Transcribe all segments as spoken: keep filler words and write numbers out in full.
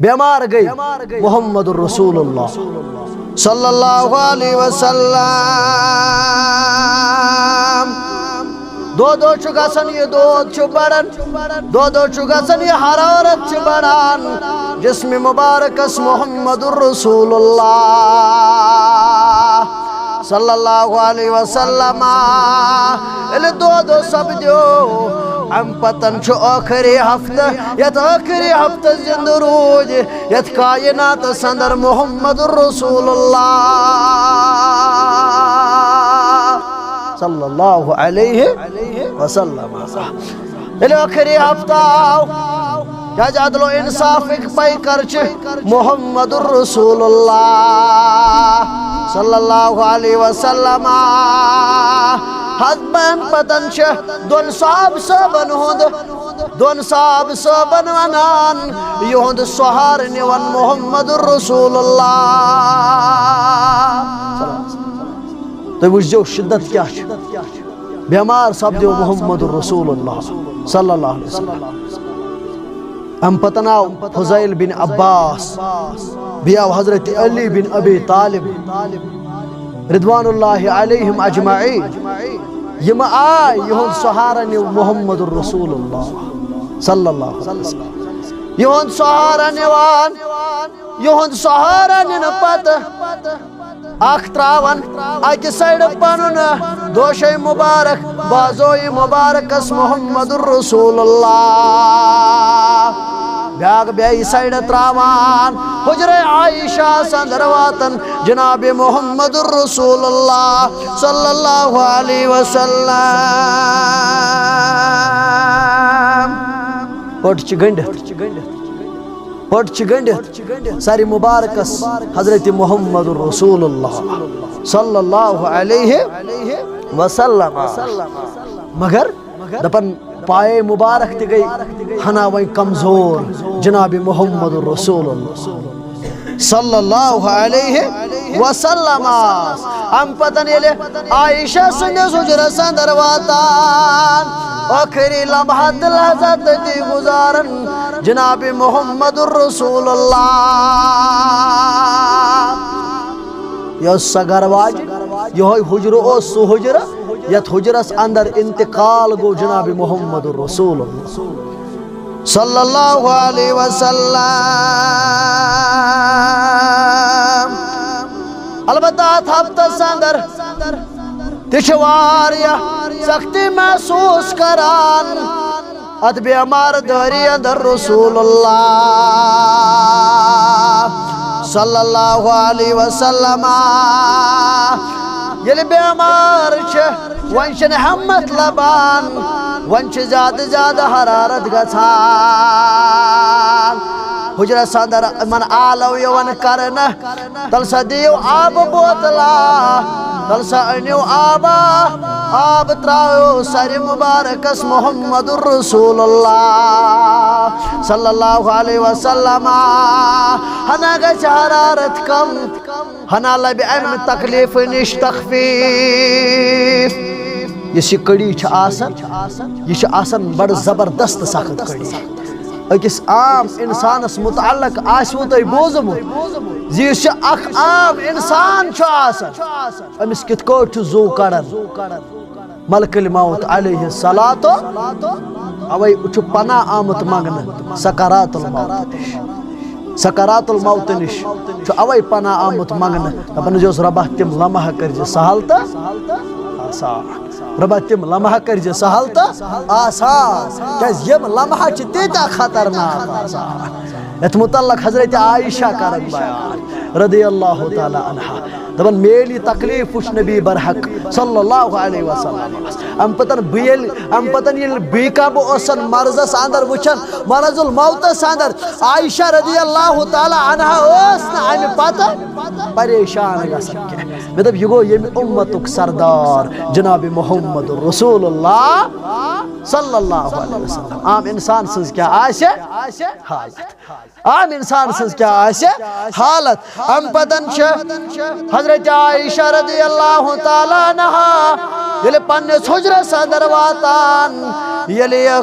بیمار گٔے محمد رسول اللہ صلی اللہ علیہ وسلم۔ دۄہ دۄہ چھُ گژھان، یہِ دود چھُ بڑان، دۄہ دۄہ چھُ گژھان، یہِ حرارت چھِ بڑان جسم مبارکس محمد رسول اللہ صلی اللہ علیہ وسلم۔ ییٚلہِ دۄہ دۄہ سپدیو، امہِ پتن چھُ ٲخری ہفتہٕ، یتھ ٲخری ہفتس زندٕ روٗدۍ یتھ کائناتس اندر محمد رسول اللہ صلی اللہ علیہ وسلم۔ ییٚلہِ ٲخری ہفتہٕ آو، کیازِ عدل و انصافٕکۍ پیکر چھِ محمد رسول اللہ صلی اللہ علیہ وسلم۔ حتمن پتن چھِ دۄن صاحب صٲبن ہُنٛد، دۄن صاحب صٲبن ونان، یِہُنٛد سہارٕ نِوان محمد رسول اللہ۔ تُہۍ وٕچھزیو شدت کیٛاہ چھُ۔ بیمار سپدیو محمد رسول اللہ صلی اللہ علیہ وسلم۔ امہِ پتن آو فضیل بن عباس، بیٚیہِ آو حضرت علی بن ابی طالب رضوان اللہ علیہم اجمعین۔ یِم آے، یِہُنٛد سہارٕ نیو محمد رسول اللہ صلی اللہ علیہ وسلم۔ یِہُنٛد سہارٕ نِوان، یِہُنٛد سہارٕ نِنہٕ پتہٕ اکھ تراوان اکہِ سایڈٕ پنُن دوشے مبارک، بازوی مبارکس محمد رسول اللہ، بیاکھ بیٚیہِ سایڈٕ تراوان حجرے عائشہ اندر واتان جناب محمد رسول اللہ صلی اللہ علیہ وسلم۔ پٔٹ چھِ گٔنڈِتھ، پٔٹ چھِ گٔنڈِتھ سرِ مبارکس حضرت محمد رسول اللہ صلی اللہ علیہ وسلم۔ مگر دپان پایے مبارک تہِ گٔے ہنا وۄنۍ کمزور جناب محمد رسول اللہ صلی اللہ علیہ وسلم۔ ام پتن ییٚلہِ عائشہ سٕنٛدِس حجرس اندر واتان، ٲخری لمحہ تہٕ لحظہ تٔتی گُزاران جناب محمد رسول اللہ۔ یۄس سۄ گرٕ واجہِ، یِہوٚے حجرٕ اوس سُہ حجرٕ، یتھ حجرس اندر انتقال گوٚو جناب محمد رسول اللہ صلی اللہ علیہ وسلم۔ البتہ اتھ ہفتس اندر تہِ چھِ واریاہ سختی محسوس کران اتھ بیمار دٲری اندر رسول اللہ صلی اللہ علیہ وسلم۔ ییٚلہِ بیمار چھِ، وۄنۍ چھِنہٕ ہمت لبان، وۄنۍ چھِ زیادٕ زیادٕ حرارت گژھان۔ حجرس اندر یِمن آلو یِوان کرنہٕ، تل سا دِیِو آبہٕ بوتلہ، تل سا أنِو آبہ، آب ترٛٲیِو سرِ مبارکس محمد رسول اللہ صلی اللہ علیہ وسلم۔ ہنا گژھِ حرارت کم، ہنا لبہِ امہِ تکلیف نِش تخفیف۔ یُس یہِ کڑی چھِ آسان، یہِ چھِ آسان بڑٕ زبردست سخت کڑی۔ أکِس عام انسانس متعلق آسِوٕ تۄہہِ بوٗزمُت زِ یُس یہِ اکھ عام انسان چھُ آسان، أمِس کِتھ کٲٹھۍ چھُ زُو کڑان؟ ملک الموت علیہ الصلوۃ، اوے چھُ پناہ آمُت منگنہٕ سکرات الموت نِش۔ سکرات الموت نِش چھُ اوے پناہ آمُت منگنہٕ، دپان زِ اوس رۄبا تِم لمحہ کٔرۍ زِ سہل تہٕ آسان۔ رۄبا تِم لمحہ کٔرۍ زِ سہل تہٕ آسان، کیازِ یِم لمحہ چھِ تیٖتیٛاہ خطرناک آسان۔ یتھ متعلق حضرت عائشہ کرن بیان رضی اللہ تعالیٰ عنہا، دپان میٲنۍ یہِ تکلیف وٕچھ نبی برحق صلی اللہ علیہ وسلم۔ ام پتن بہٕ ییٚلہِ، ام پتن ییٚلہِ بیٚیہِ کانٛہہ بہٕ اوسن مرضس اندر وٕچھان، مرض الموتس اندر، عائشہ رضی اللہ تعالیٰ عنہا ٲس نہٕ امہِ پتہٕ پریشان گژھان کینٛہہ۔ مےٚ دوٚپ، یہِ گوٚو ییٚمہِ اُمتُک سردار جناب محمد رسول اللہ صلی اللہ علیہ وسلم۔ عام انسان سٕنٛز کیٛاہ آسہِ حالت؟ عام انسان سٕنٛز کیٛاہ آسہِ حالت؟ ام پتن چھِ حضرت عائشہ رضی اللہ تعالیٰ عنہا ییٚلہِ پننِس حجرس اندر واتان، ییٚلہِ یہِ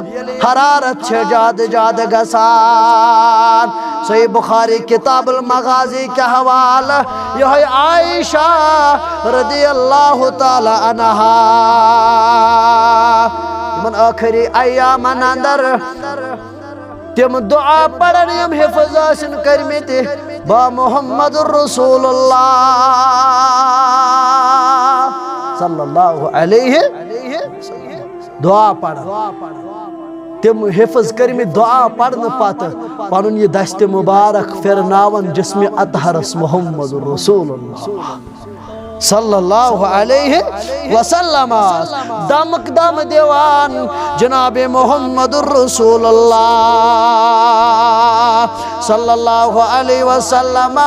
حرارت چھِ زیادٕ زیادٕ گژھان۔ صحیح بخاری کتاب المغازی کہِ حوالہٕ یِہوٚے عائشہ رضی اللہ تعالیٰ عنہا یِمن ٲخری ایامن اندر تِم دعا پرن یِم حفظ ٲسِن کٔرمٕتۍ، با محمد رسول اللہ صلی اللہ علیہ دعا پرن۔ تِم حفظ کٔرمٕتۍ دعا پرنہٕ پتہٕ پنُن یہِ دستِ مبارک پھرناون جسمِ اطہرس محمد رسول اللہ صلی اللہ علیہ وسلم۔ دمک دم دیوان جناب محمد رسول اللہ صلی اللہ علیہ وسلم۔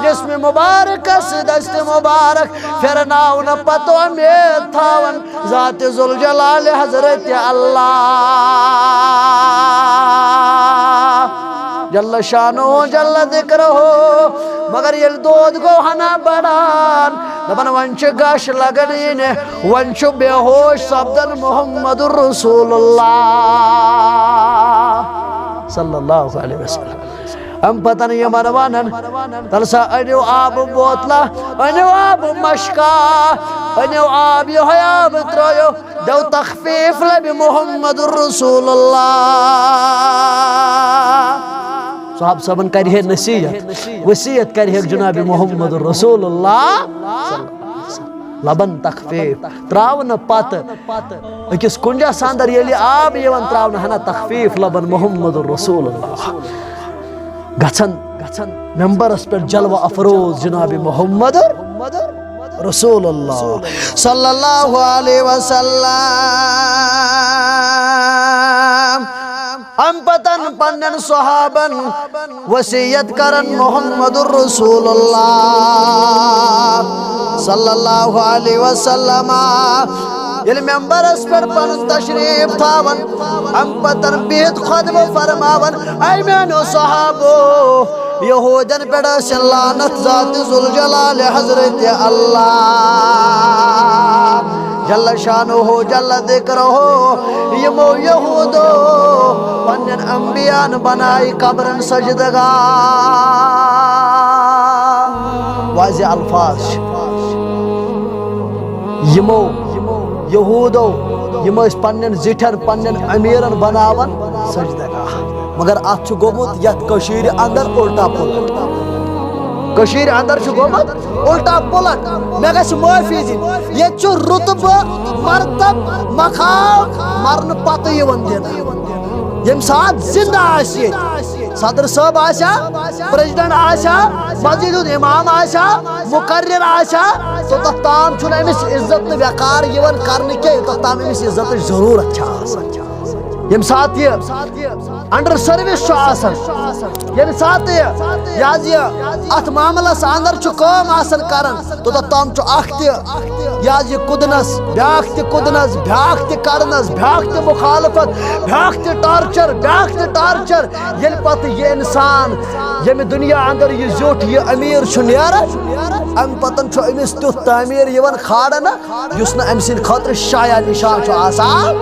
جسمِ مبارکس دستِ مبارک پھرناونہٕ پتہٕ اُمید تھاون ذاتِ ذوالجلال حضرت اللہ جل شانہ جل ذکرہ۔ مگر ییٚلہِ دود گوٚو ہنا بڑان، دپان وۄنۍ چھِ گش لگان یِنہِ، وۄنۍ چھُ بے ہوش سپدان محمد رسول اللہ صلی اللہ علیہ وسلم۔ ام پتن یِمن ونان، تل سا أنِو آبہٕ بوتلہ، أنِو آبہٕ مشکہ، أنِو آب، یِہوٚے آب ترٲیِو، دیو تخفیف لبِ محمد رسول اللہ۔ صحابہ صٲبن کرِ ہے نصیحت، وصیت کرِ ہے جناب محمد رسول اللہ۔ لبن تخفیف تراونہٕ پتہٕ أکِس کُنجس اندر ییٚلہِ آب یِوان تراونہٕ، ہنا تخفیف لبن محمد رسول اللہ۔ گژھن، گژھن ممبرس پٮ۪ٹھ جلوہ افروز جناب محمد رسول اللہ صلی اللہ علیہ وسلم۔ ام پتن پنن صحابن وصیت کرن محمد رسول اللہ صلی اللہ علیہ وسلم۔ ییٚلہِ ممبرس پٮ۪ٹھ پنُن تشریف تھاون، ام پتن بِہِتھ خطبہٕ فرماون، اے میانیو صحابو، یہودین پٮ۪ٹھ ٲسِن لعنت ذاتِ ذوالجلال حضرت اللہ جل شانہ جل ذکرہ۔ یِمو یہودو پننٮ۪ن انبیاءن بنایہِ قبرن سجدگاہ۔ واضح الفاظ چھِ۔ یِمو یہودو، یِم ٲسۍ پننٮ۪ن زِٹھٮ۪ن، پننٮ۪ن امیرن بناوان سجدگاہ۔ مگر اتھ چھُ گوٚمُت یتھ کٔشیٖرِ اندر الٹا پلٹ۔ کٔشیٖرِ اندر چھُ گوٚمُت الٹا پلٹ۔ مےٚ گژھِ معٲفی دِنۍ۔ ییٚتہِ چھُ رُتبہٕ، مرتب، مقام مرنہٕ پتہٕ یِوان دِنہٕ۔ ییٚمہِ ساتہٕ زندٕ آسہِ ییٚتہِ، صدر صٲب آسہِ ہا، پریزیڈنٹ آسہِ ہا، مسجد ہُنٛد امام آسہِ ہا، مقرر آسہِ ہا، توٚتتھ تام چھُنہٕ أمِس عزت تہٕ وقار یِوان کرنہٕ کینٛہہ، یوٚتتھ تام أمِس عزتٕچ ضروٗرت چھِ آسان۔ ییٚمہِ ساتہٕ یہِ انڈر سروس چھُ آسان، ییٚمہِ ساتہٕ یہِ، یہِ حظ یہِ اتھ معاملس اندر چھُ کٲم آسان کران، توٚتتھ تام چھُ اکھ تہِ، یہِ حظ یہِ کُدنس، بیاکھ تہِ کُدنس، بیاکھ تہِ کڑنس، بیاکھ تہِ مخالفت، بیاکھ تہِ ٹارچر، بیاکھ تہِ ٹارچر۔ ییٚلہِ پتہٕ یہِ انسان ییٚمہِ دُنیا اندر یہِ زیُٹھ، یہِ امیر چھُ نیران، امہِ پتن چھُ أمِس تیُتھ تعمیٖر یِوان کھالنہٕ، یُس نہٕ أمۍ سٕنٛدِ خٲطرٕ شایع نشان چھُ آسان۔